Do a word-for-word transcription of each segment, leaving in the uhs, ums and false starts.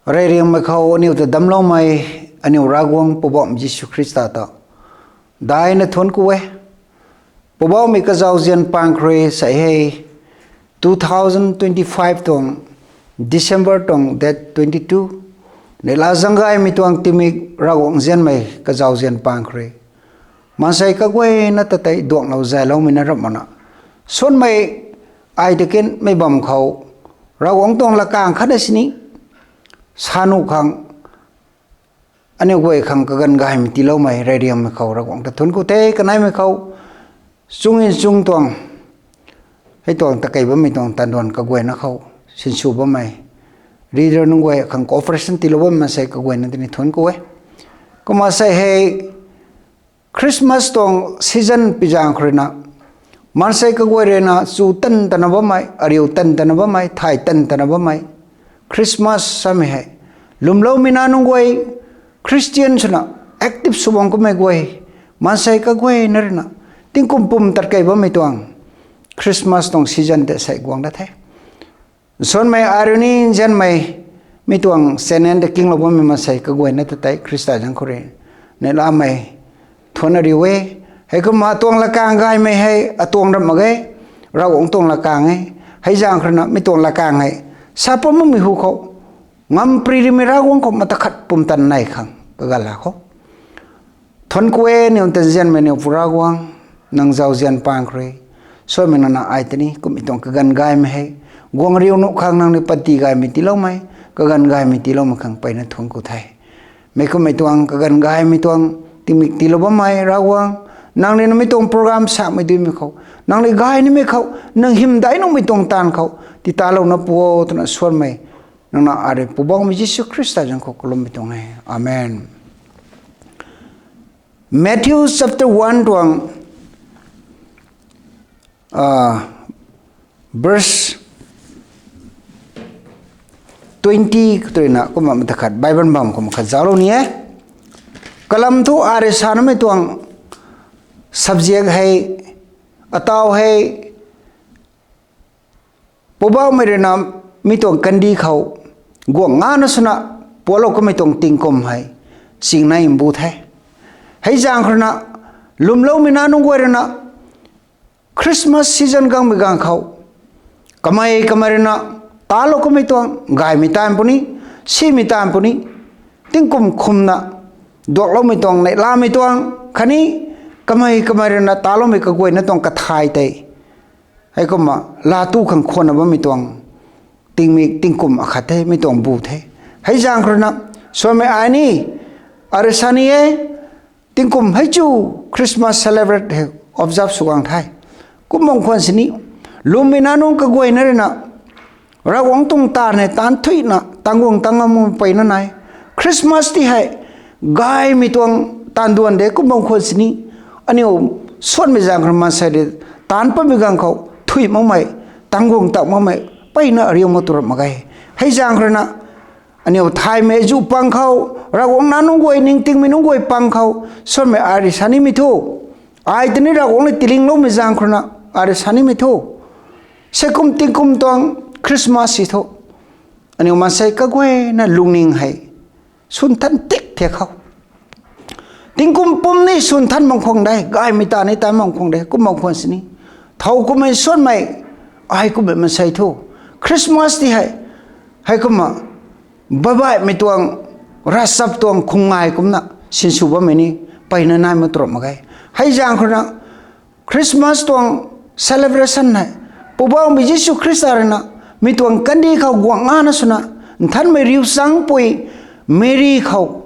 Reyriangmei khou aniu ta damcloumei, aniu Ravguangc Poubauhmei Jisu Khrista ta daihna thuanc ku e. Poubauhmei kazauzian pang khou rui sei hei two thousand twenty-five tuang December tuang date twenty-two, neihla zaeng gaymei tuang tingmik Ravguangc nzianmei kazauzian pang khou rui maansei kaguayna ta tei duanglou zayloumei na ramh makna, suanmei ai ta kin mei bam khou Ravguangc tuang lakang khatna sini sa nuh khang aniu guay khang kaganv gaymei tiiloumei reyriangmei khou Ravguangc ta thuanc ku the. Kaneimei khou chung in chung tuang hei tuang takei bammei tuang tanduan kaguayna khou sinsw bammei leader nunc guay khang cooperation tiilou bammei maansei kaguayna tini thuanc ku e. Kumna sei hei Christmas tuang season pi zaeng khou ruina maansei kaguay ruina chu tan tana bammei, ariu tan tana bammei, thay tan tana bammei Christmas samei hei lwmloumei nac nunc guay, Christian swna active sw bam kummei guay, maansei kaguayna ruina tingkum pum tat kei bammei tuang Christmas tuang season tei sei guang dat the. Nsuanmei ai rui ni nzianmei mi tuang channel ta kinglou bammei maansei kaguayna ta tei Khrista zaeng khou rui neihlamei thuanc ariu e. Heikumna atuang lakang gaymei hei atuang ramh mak ge, Ravguangc tuang lakang e. Hei zaeng khou ruina mi tuang lakang hei sa pum makmei hu khou ngamparymei Ravguangc khou mata khat pumtan nai khang kaganv la khou thuanc ku e. Aniu ta nzianmei aniu Pu Ravguangc, nang zauzian pang khou rui suanmei nana ai tini kummei tuang kaganv gaymei hei guang riu nuh khang nang ni panty gaymei tiiloumei, kaganv gaymei tiiloumei khang mpeyna thuanc ku the. Mei kummei tuang kaganv gaymei tuang tingmik tiilou bammei Ravguangc, nang ni namei tuang program samei duimei khou, nang ni gay nimei khou, nang hymdaih nuhmei tuang taanv khou titalouna pu o twna suanmei nana ai rui Poubauhmei Jisu Khrista zaeng khou kalummei tuang e. Amen. Matthew chapter one tuang verse twenty khou ruina kumna mata khat Bible bam kumna khat zauclou ni e. Kalam thu ai rui sa namei tuang subject hei, atau hei Poubauhmei ruina mi tuang kandih khou guang ngana swna pualou kummei tuang tingkum hei chingnei mbu the. Hei zaeng khou ruina lwmloumei nac nunc guay ruina Christmas season gangmei ganv khou kamei kamei ruina talou kummei tuang gaymei taanv puni, simei taanv puni, tingkum khumna duakloumei tuang, neihlamei tuang khatni kamei kamei ruina taloumei kaguayna tuang kathay tei heikumna laatu khang khwanna bammei tuang tingmik tingkum akhat the, mi tuang bu the. Hei zaeng khou ruina suanmei ai ni, ai rui sa ni e, tingkum hei chu Christmas celebrate hei observe sw gang the. Kum bam khwan sini lwmmei nac nunc kaguayna ruina Ravguangc tuang taanv hei taanv thuina tang guang tang ngam mpeyna nai. Christmas ti hei gaymei tuang taanv duan de. Kum bam khwan sini aniu suanmei zaeng khou ruina maansei rui taanv patmei ganv khou thuy makmei, tang guang tak makmei mpeyna ariu mak tu ramh mak ge. Hei zaeng khou ruina aniu thaymei zu pang khou, Ravguangc nac nunc guay, ningtingmei nunc guay pang khou suanmei ai rui sa nimei thu, ai tini Ravguangc ni tiilingloumei zaeng khou ruina ai rui sa nimei thu, sei kum tingkum tuang Christmas si thu aniu maansei kaguayna lungning hei swnthan tik thiak khou, tingkum pum ni swnthan bam khwan de, gaymei ta ni tan bam khwan de. Kum bam khwan sini thow kummei suanmei, ai kummei maansei thu Christmas ti hei heikumna baihbaihmei tuang, ravchap tuang khung ngai kumna sinsw bammei ni mpeyna nai mak tu ramh mak ge. Hei zaeng khou ruina Christmas tuang celebration hei Poubauhmei Jisu Khrista ruina mi tuang kandih khou guang ngana swna nthanmei riu changpui Meri khou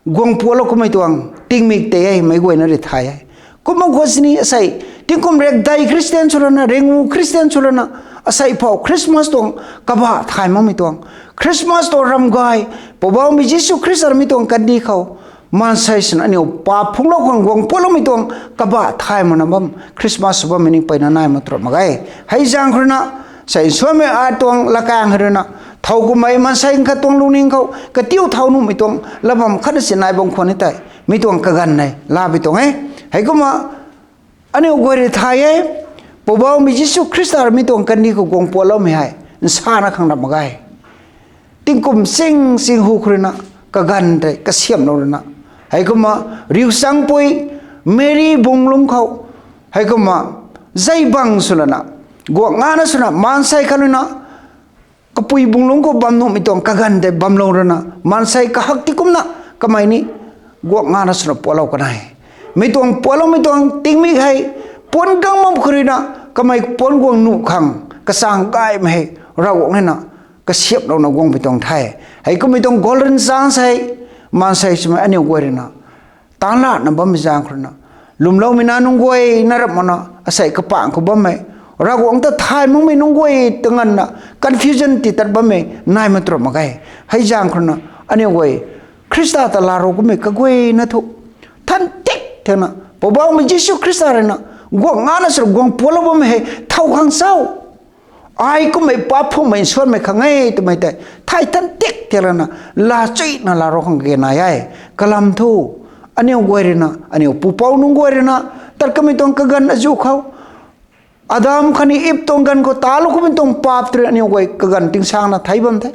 guang pualou kummei tuang tingmik tei e, meic guayna rui thay e. Kum bam khwan sini asei tingkum riakdei Christian sw lana, ringu Christian sw lana, asei phou Christmas tuang kabah thay makmei tuang, Christmas tuang ramgay, Poubauhmei Jisu Khrista rui mi tuang kandih khou maansei swna aniu paap phungclou khang guang pualoumei tuang kabah thay makna bam Christmas sw bammei ni mpeyna nai mak tu ramh mak ge. Hei zaeng khou ruina sei nsuanmei ai tuang lakaeng hei ruina thow kummei maansei khat tuang lungning khou katiu thau nuhmei tuang lat bam khatna si nai bam khwan ni tei mi tuang kaganv hei laa bi tuang e. Heikumna aniu guay rui thay e, Poubauhmei Jisu Khrista rui mi tuang kandih khou guang pualoumei hei nsana khang ramh mak ge. tingkum sing sing hu khou ruina, kaganv tei kasiamhlou ruina, heikumna riu sangpui Meri bung lungc khou, heikumna zeibang sw lana, guangna swna maansei khat ruina kapui bung lungc khou bam nuhmei tuang kaganv tei bamlou ruina, maansei kahak ti kumna kamei ni guangna swna puatlou kan e. Mi tuang puatloumei tuang tingmik hei puan gang bam khou ruina, kamei puan guang nuh khang kachang gaymei hei Ravguangc ruina kasiamhlouna guangmei tuang the. Heikummei tuang golden chance hei maansei swmei aniu guay ruina taanc lana bammei zaeng khou ruina, lwmloumei na nunc guay na rap makna asei kapangc khou bammei, Ravguangc ta thay makmei nunc guay ta nganvna confusion ti tat bammei nai mak tu rap mak ge. Hei zaeng khou ruina aniu guay Khrista ta laalou kummei kaguayna thu than tik thena Poubauhmei Jisu Khrista ruina guangna swna guang puatlou bammei hei thow khang cho? Ai kummei paap phungmei nsuanmei khang e twmei tei thay than tik thek lana, laa chuyna laalou khang kage nai e. Kalam thu, aniu guay ruina, aniu pupouc nunc guay ruina tat kamei tuang kaganv azuh khou, Adam khatni Iv tuang ganv khou taanclou kummei tuang paap tei rui aniu guay kaganv tingsaengna thei bam the.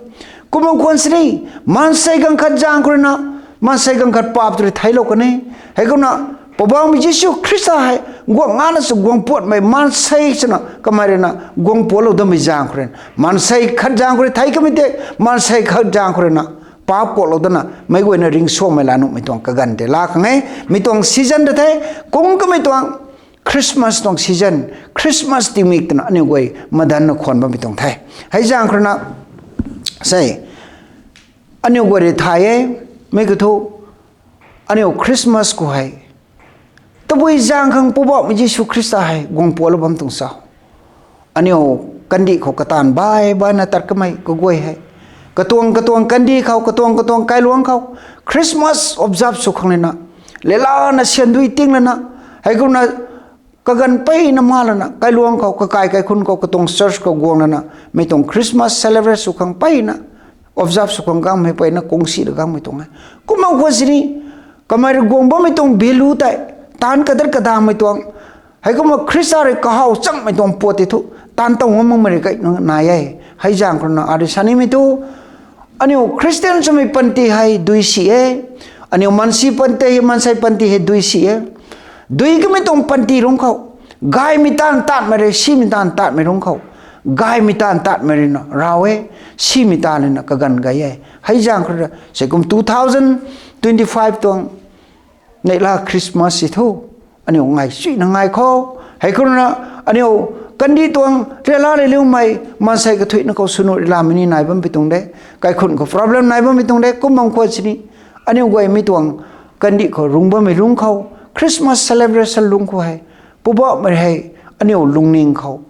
Kumna khwan sini, maansei ganv khat zaeng khou ruina, maansei ganv khat paap tei rui theiclou kan e. Heikumna Poubauhmei Jisu Khrista hei guangna sw guang puatmei maansei swna kamei ruina guang puatlou dammei zaeng khou ruina, maansei khat zaeng khou rui thei kamei tei maansei khat zaeng khou ruina paap kuaklou dana meic guayna ringcsuangmei laa nuhmei tuang kaganv tei laa khang e. Mi tuang season ta the, kung kamei tuang Christmas tuang season, Christmas tingmik twna aniu guay madanna khwan bammei tuang the. Hei zaeng khou ruina, sei, aniu guay rui thay e, mi khou thu, aniu Christmas khou hei tabui zaeng khang Poubauhmei Jisu Khrista hei guang puatlou bam tuang cho? Aniu kandih khou kataanv bai baina tat kamei kaguay hei, katuang katuang kandih khou, katuang katuang kailuangc khou Christmas observe sw khang lana, leilana syan dui ting lana, heikumna kaganv peyna ma lana kailuangc khou, kakai kaikhun khou, katuang church khou guang lana, mi tuang Christmas celebrate sw khang peyna, observe sw khang gangmei peyna kungsi la gangmei tuang e. Kumna khwan sini, kamei rui guang bammei tuang value tei, taanc kadat kadangmei tuang, heikumna Khrista rui kahaw changmei tuang puat tei thu taanc tow ngam makmei rui kai nai e. Hei zaeng khou ruina ari sanimei thu, aniu Christian swmei panty hei dui si e. Aniu mansi panty hei, maansei panty hei dui si e. Dui kamei tuang panty lungc khou, gaymei taanv taanmei rui simei taanv taanmei lungc khou, gaymei taanv taanmei ruina rav e, simei taanv ruina kaganv gay e. Hei zaeng khou ruina sei kum two thousand twenty five tuang neihla Christmas si thu, aniu ngai suina ngai khou, hei khou ruina, aniu kandih tuang rila riliumei, maansei kathuicna khou swnu rilamei ni nai bam pi tuang de, kaikhun khou problem nai bam pi tuang de. Kum bam khwan sini, aniu guay mi tuang kandih khou rung bammei lungc khou, Christmas celebration lungc khou hei, Poubauhmei hei aniu lungning khou,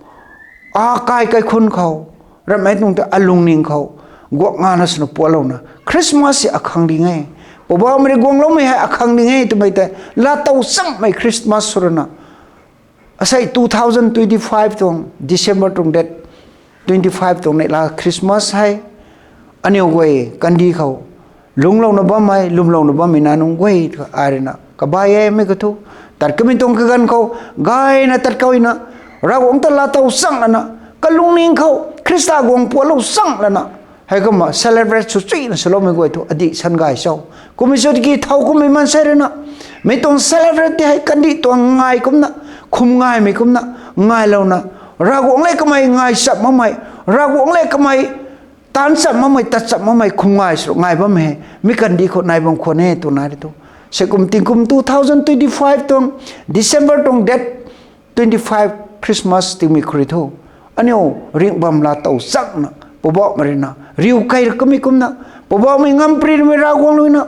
akai kaikhun khou, ramei tuang tei alungning khou guangna swna puatlouna, Christmas hei akhang ding e, Poubauhmei rui guangloumei hei akhang ding e twmei tei laatow changmei Christmas sw ruina, asei two thousand twenty five tuang December tuang date twenty five tuang neihla Christmas hei, aniu guay kandih khou lungclouna bammei, lwmlouna bammei na nunc guay thu ai ruina kabai e. Mi khou thu, tat kamei tuang kaganv khou gayna tat kaina, Ravguangc ta laatow chang lana, kalungning khou Khrista guang puatlou chang lana, heikumna celebrate sw chuyna swloumei guay thu adih san gay cho? Kummei sw tiki thow kummei maansei ruina, mi tuang celebrate tei hei kandih tuang ngai kumna, khum ngaymei kumna ngailouna, Ravguangc le kamei ngai cham makmei, Ravguangc le kamei taanc cham makmei, tat cham makmei khum ngai sw ngai bammei hei mi kandih khou nai bam khwan e tw nai ri thu, sei kum tingkum two thousand twenty five tuang December tuang date twenty five Christmas tingmik khou rui thu, aniu ringh bam laatow changna, Poubauhmei ruina riu kei ra kamei kumna, Poubauhmei ngamparymei Ravguangc ruina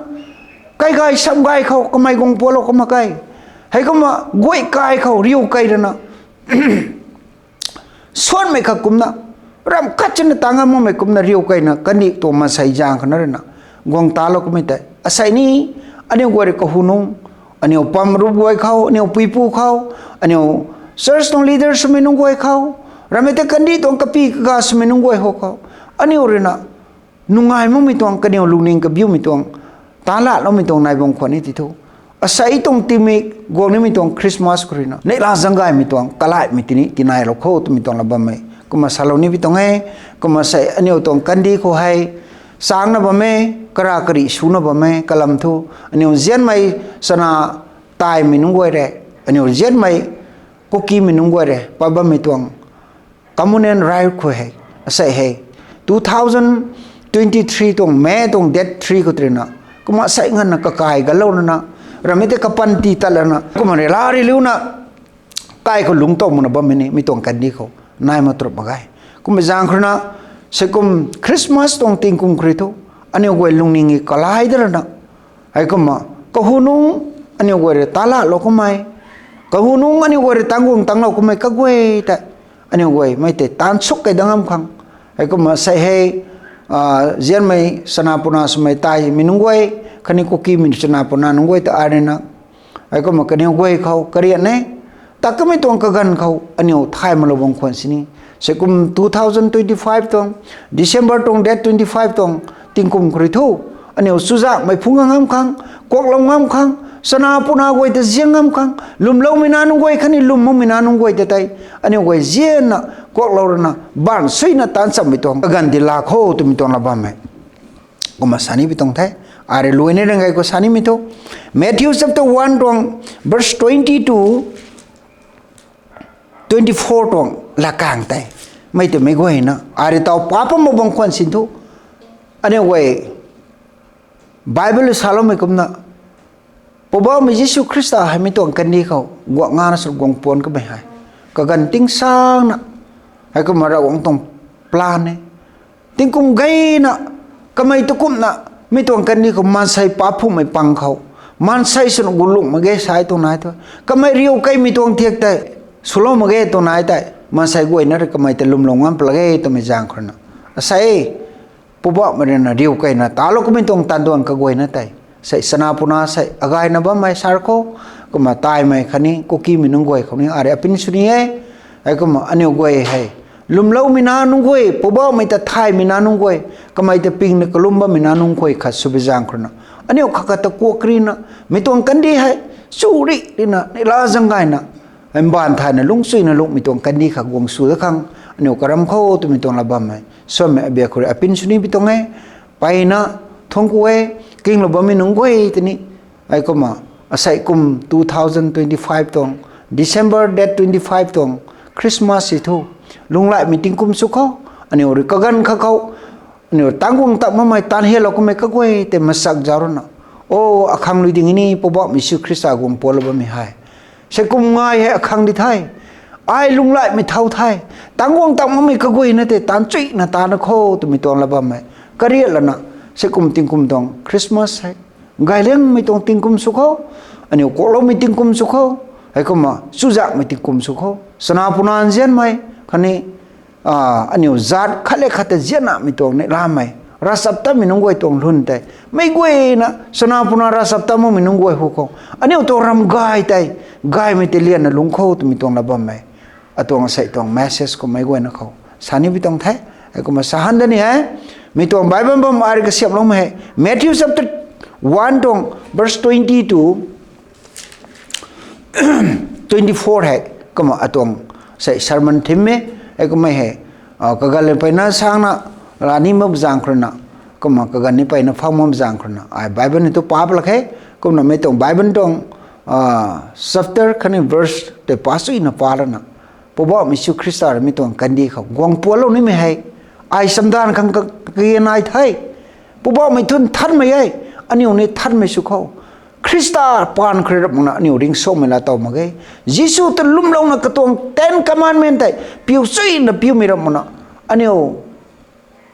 kai gay sam gay khou kamei guang puatlou kumna kai, heikumna guay kai khou riu kei rana, suanmei khat kumna, ramh khat china ta ngam makmei kumna riu keina kandih tuang maansei zaeng khou na ruina guang talou kamei tei asei ni, aniu guay rui kahunungc, aniu pam rup guay khou, aniu puipu khou, aniu church tuang leader swmei nunc guay khou, ramei tei kandih tuang kapy kaga swmei nunc guay ho khou, aniu ruina nungai makmei tuang, kaniw lungning kabiumei tuang, taanc laloumei tuang nai bam khwan e ti thu, asei tuang tingmik guang nimei tuang Christmas khou ruina neihla zaeng gaymei tuang kalaimei tini tinailou kho twmei tuang la bammei kumna salou ni pi tuang e. Kumna sei aniu tuang kandih khou hei changna bam e, kara kari swna bam e, kalam thu, aniu nzianmei chana taimei nunc guay re, aniu nzianmei Kukimei nunc guay re, pat bammei tuang communal right khou hei, asei hei, two thousand twenty three tuang May tuang date three khou tei rui na, kumna asei nganvna kakai galou rana, ramei tei kapanty tat lana, kumna rila riliuna, kai khou lungc tow makna bammei ni, mi tuang kandih khou, nai mak turup mak ge. Kumna zaeng khou rui na, sei kum Christmas tuang tingkum khou rui thu, aniu guay lungning e kalai da rana, heikumna, kahunungc aniu guay rui talou kummei, kahunungc aniu guay rui tangc guang tanglou kummei kaguay tei, aniu guay mei tei taanv suk kei dat ngam khang. Heikumna sei hei, nzianmei chana puna swmei taimei nunc guay, khatni Kukimei chana puna nunc guay ta ai rui na, heikumna kaniw guay khou karian e, ta kamei tuang kaganv khou aniu thay malou bam khwan sini, sei kum two thousand twenty five tuang, December tuang date twenty five tuang, tingkum khou rui thu, aniu chuzaenghmei phungc ngam khang, kuaklou ngam khang, chana puna guay ta zian ngam khang, lwmloumei nac nunc guay khatni lwm makmei nac nunc guay ta tei, aniu guay zianna, kuaklou rana, baanv suina taanc chammei tuang kaganv di laa khou twmei tuang la bam e. Kumna sa ni pi tuang the, ai rui luai ni rang gay khou sa nimei thu, Matthew chapter one tuang, verse twenty to twenty four tuang lakang tei, mei twmei guayna ai rui taw pa pam mak bam khwan sin thu, aniu guay Bible saloumei kumna, Poubauhmei Jisu Khrista hei mi tuang kandih khou guang ngana sw guang puan kamei hei, kaganv tingsangna, heikumna Ravguangc tuang plan e, tingkum gayna, kamei tu kumna, mi tuang kandih khou maansei paap phungmei pang khou, maansei swna gulungh mak ge sai tuang nai thu, kamei riu keimei tuang thiak tei swlou mak ge tuang nai tei, maansei guayna rui kamei ta lwmlou ngam pla ge twmei zaeng khou rui na, asei Poubauhmei rui na riu keina talou kamei tuang tanduan kaguayna tei, sei chana puna sei agayna bammei sar khou, kumna taimei khatni Kukimei nunc guay khou ni ai rui apin sw ni e. Heikumna aniu guay hei, lwmloumei nac nunc guay, Poubauhmei ta thaymei nac nunc guay, kamei ta pingna kalum bammei nac nunc guay khat sw pi zaeng khou rui na, aniu khat khat ta kuak karina, mi tuang kandih hei, chu ri rina neihla zaeng gayna, mbaanv thayna lungc chuyna lungcmei tuang kandih kha guang sw dat khang, aniu karam khou twmei tuang la bammei samei abiak khou rui apin sw ni pi tuang e. Mpeyna thuanc ku e, kinglou bammei nunc guay tei ni, heikumna, asei kum two thousand twenty five tuang, December date twenty five tuang, Christmas si thu, lunghlaihmei tingkum sw khou, aniu rui kaganv khat khou, aniu tangc guang tat makmei taanv hialou kamei kaguay tei masak zauc rui na, o, akhang lui ding ni Poubauhmei Jisu Khrista guang pualou bammei hei, sei kum ngai hei akhang di the, ai lunghlaihmei thau the, tangc guang tat makmei kaguayna tei taanv chuyna tana khou twmei tuang la bammei, kariat lana, sei kum tingkum tuang Christmas hei, gayliangmei tuang tingkum sw khou, aniu kuakloumei tingkum sw khou, heikumna chuzaenghmei tingkum sw khou, chana puna nzianmei khatni, aniu zaat khat le khat ta ziannamei tuang neihlamei, ravchaptatmei nunc guay tuang lun tei, mei guayna chana puna ravchaptat makmei nunc guay hu khou, aniu tuang ram gay tei, gaymei tei lianna lungc khou twmei tuang la bammei, atuang sei tuang message khou mei guayna khou sa ni pi tuang the. Heikumna sa han da ni e, mi tuang Bible bam ai rui kasiamhloumei hei, Matthew chapter one tuang verse twenty to twenty four hei, kumna atuang sei sermon theme e, heikumna hei, kaganv le mpeyna sangna, la ni mak zaeng khou rui na, kumna kaganv ni mpeyna phang mak zaeng khou rui na, ai Bible ni tu pa pla khe, kumna mi tuang Bible tuang, chapter khatni verse tei pa chuyna pa lana, Poubauhmei Jisu Khrista rui mi tuang kandih khou guang pualou nimei hei, ai chamdanv khang ka, kagian nai the, Poubauhmei thu nthanmei e, aniu ni nthanmei sw khou, Khrista paan khou rui rap makna aniu ringcsuangmei laa tow mak ge. Jisu ta lwmlouna katuang Ten Commandment tei piu chuyna piumei rap makna, aniu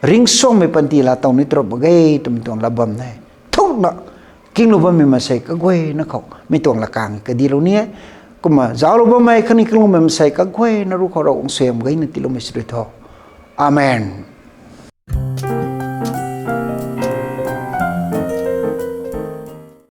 ringcsuangmei panty laa tow ni turup mak ge twmei tuang la bam e. Thukna, kinglou bammei maansei kaguayna khou mi tuang lakang kadilou ni e. Kumna zauclou bammei khatni kingloumei maansei kaguayna ruc khou Ravguangc suaihiam gayna tiiloumei sw rui tho. Amen.